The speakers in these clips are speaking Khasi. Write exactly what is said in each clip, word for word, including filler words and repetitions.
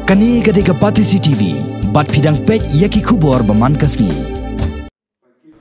Kane ka dei ka Batesi T V, bad phi dang peit ïa ki khubor ba man ka sngi.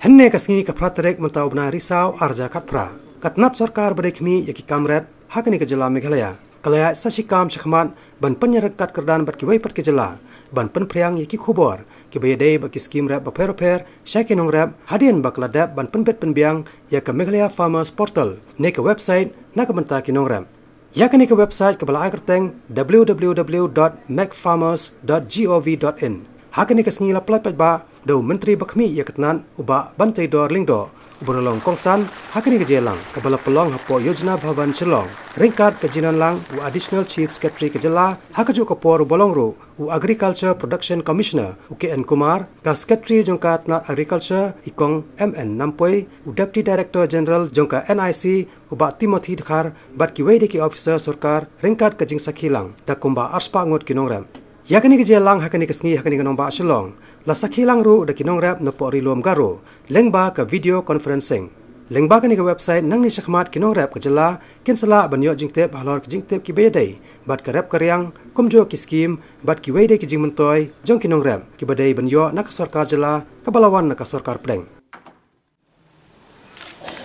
Hynne ka sngi ka phra tarik mynta u bnai Risaw arhajar khatphra, ka tnat sorkar ba dei khmih ïa ki kam rep ha kane ka jylla Meghalaya ka la ïaid sa shikam shakhmat ban pynïaryngkat kyrdan bad kiwei pat ki jylla ban pynphriang ïa ki khubor kiba ïadei bad ki skim rep bapher bapher sha ki nongrep, hadien ba ka la dep ban pynbit pynbiang ïa ka Meghalaya Farmers Portal ne ka website na ka bynta ki nongrep. Ïa kane ka website kaba la ai kyrteng w w w dot megfarmers dot gov dot in. Ha kane ka sngi la pynlait paidbah da u Myntri ba khmih ïa ka tnat, u Bah Banteidor Lyngdoh, uba la long kongsan ha kane ka jingïalang kaba la pynlong hapoh Yojana Bhavan Shillong. Ryngkat ka jingdon lang u Additional Chief Secretary ka jylla, ha kajuh ka por uba long ruh u Agriculture Production Commissioner, u K N Kumar, ka Secretary jong ka tnat Agriculture, i Kong M N Nampoi, u Deputy Director General jong ka N I C, u Bah Timothy Dkhar, bad kiwei de ki officer sorkar, ryngkat ka jingsakhi lang da kumba arspah ngut ki nongrep. Ïa kane ka jingïalang ha kane ka sngi ha kane ka nongbah Shillong la sakhi lang ruh da ki nongrep napoh Ri Lum Garo lyngba ka video conferencing. Lyngba kane ka website, nangne shakhmat ki nongrep ka jylla kin sa lah ban ïoh jingtip halor ki jingtip kiba ïadei bad ka rep ka riang, kumjuh ki skim bad kiwei de ki jingmyntoi jong ki nongrep kiba dei ban ïoh na ka sorkar jylla kaba la wan na ka sorkar pdeng.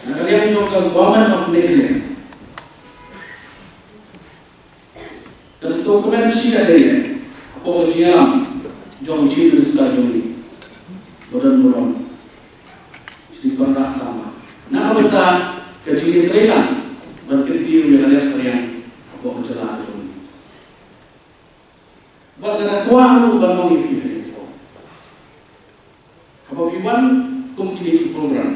Na ka liang jong ka Government of Meghalaya, ka sngewkmen shi katdei hapoh ka jingïalam jong u Chief Minister jong ngi, ba don burom, Shri Conrad Sangma, na ka bynta ka jingïatreilang ban kyntiew ïa ka rep ka riang hapoh ka jylla jong ngi. Bad nga da kwah ruh ban ong ïa phi ha kane ka por, haba phi wan kum kine ki program,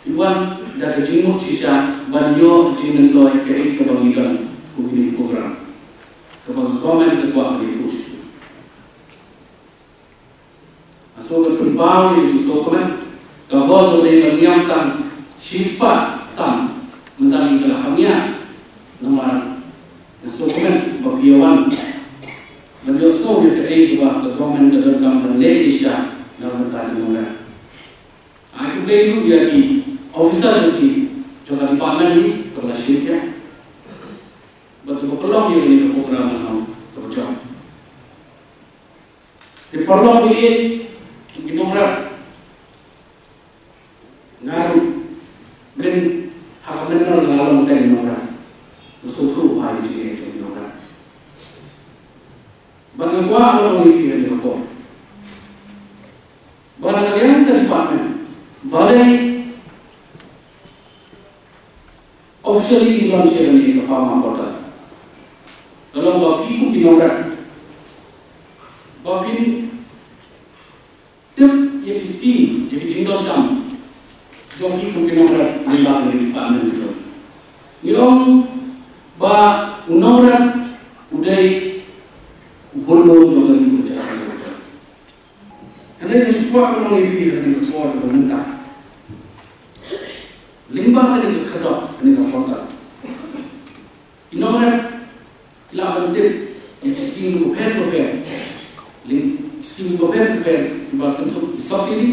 phi wan da ka jingmut shisha ban ïoh jingmyntoi kaei kaba ngi don kum kine ki program kaba ka government ka kwah ban ïathuh sha phi. Nga sngewkmen pynpaw ïa ka jingsngewkmen, ka hall ka dei ban niam tang shispah tam, mynta ngi ka la kham ïa. Namar nga sngewkmen ba phi ïa wan ban ïohsngew ïa kaei kaba ka government ka donkam ban leh shisha na ka bynta ki nongrep. Ai khublei ruh ïa ki officer jong ki, jong ka department ni, kaba la shim ïa, bad kaba pynlong ïa kane ka program mynhynnin kaba jop. Te paralok ïeit, ki nongrep, nga ruh, mynhynnin ha ka mynno nga la long tang nongrep. Nga sngewthuh bha ïa ka jingeh jong ki nongrep. Bad nga kwah ban ong ïa phi ha kane ka por, ba na ka liang ka department, balei officially ngi launch ïa kane ka Farmer Portal, ka long ba phi kum ki nongrep, ba phin tip ïa ki skim, ïa ki jingdonkam jong phi kum ki nongrep lyngba kane ka department jong ngi. Ngi ong ba u nongrep u dei u khunlung jong ka ri bad jong ka jaid. Hynrei nga shu kwah ban ong ïa phi ha kane ka por kaba mynta, lyngba kane ka khadok, kane ka portal, ki nongrep ki lah ban tip ïa ki skim bapher bapher, lyngba ki skim bapher bapher kiba kynthup ïa ki subsidy,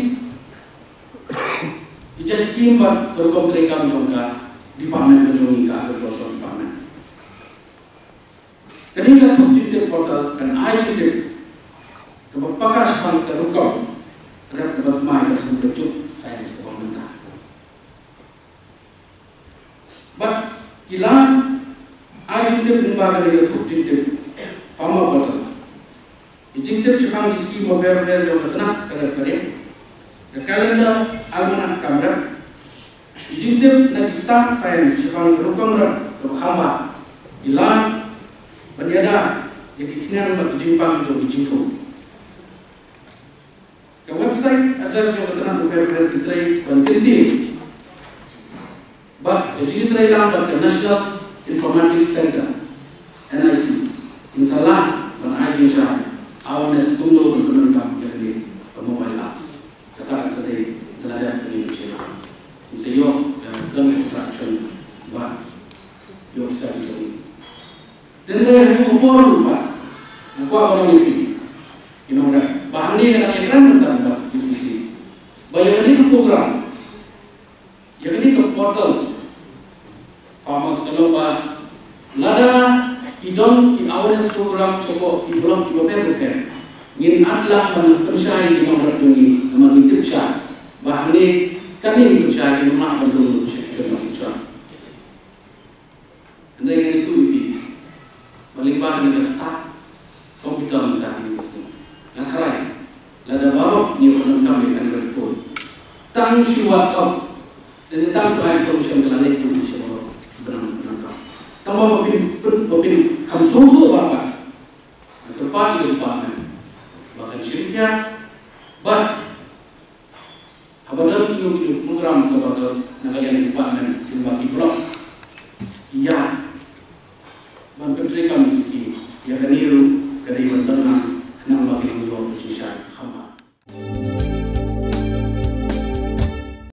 ki jait skim bad ka rukom treikam jong ka department ka jong ngi, ka Agriculture Department. Kane ka thup jingtip portal kan ai jingtip kaba paka shaphang ka rukom rep kaba thymmai bad ka juk science kaba mynta. Bad ki la ai jingtip lyngba kane ka thup jingtip Farmer Portal. Ki jingtip shaphang ki skim bapher bapher jong ka tnat ka rep ka riang, ka calendar, almanac kam rep, ki jingtip na ki stad science shaphang ka rukom rep kaba kham bha, ki lad ban ïada ïa ki khñiang bad ki jingpang jong ki jingthung. Ka website address jong ka tnat bapher bapher ki trei ban kyntiew bad ka jingtreilang bad ka National Informatics Centre, N I C, kin sa lah ban ai jingshai, awareness, kumno ban pyndonkam ïa kane ka mobile apps. Kata kan sa dei, te la dep kane ka jingshai, kin sa ïoh ka don ka interaction bad ki officer ki jong ngi. Hynrei ha kajuh ka por ruh pat, nga kwah ban ong ïa phi, ki nongrep, ba hangne nga dang ïakren bynta bad U P C, ba ïa kane ka program, ïa kane ka portal Farmers ka long ba lada Ki don ki awareness program shapoh ki block kiba pher bapher. Ngin ailad ban pynshai ki nongrep jong ngi, namar ngi tip shai ba hangne kane ngi pynshai, ngim lah ban don sha ki nongrep jong ngi. Hynrei ngan ïathuh ïa phi ba lyngba kane ka stad computer mynta ngi sngew, nga tharai lada baroh ngi ïa pyndonkam ïa kane ka phone, tang shu WhatsApp, lane tang shu ai information ka la leit kumne sha baroh. Bnang bnang ka. Tang ba phin, phin, ba phin kham sngewthuh ba, ba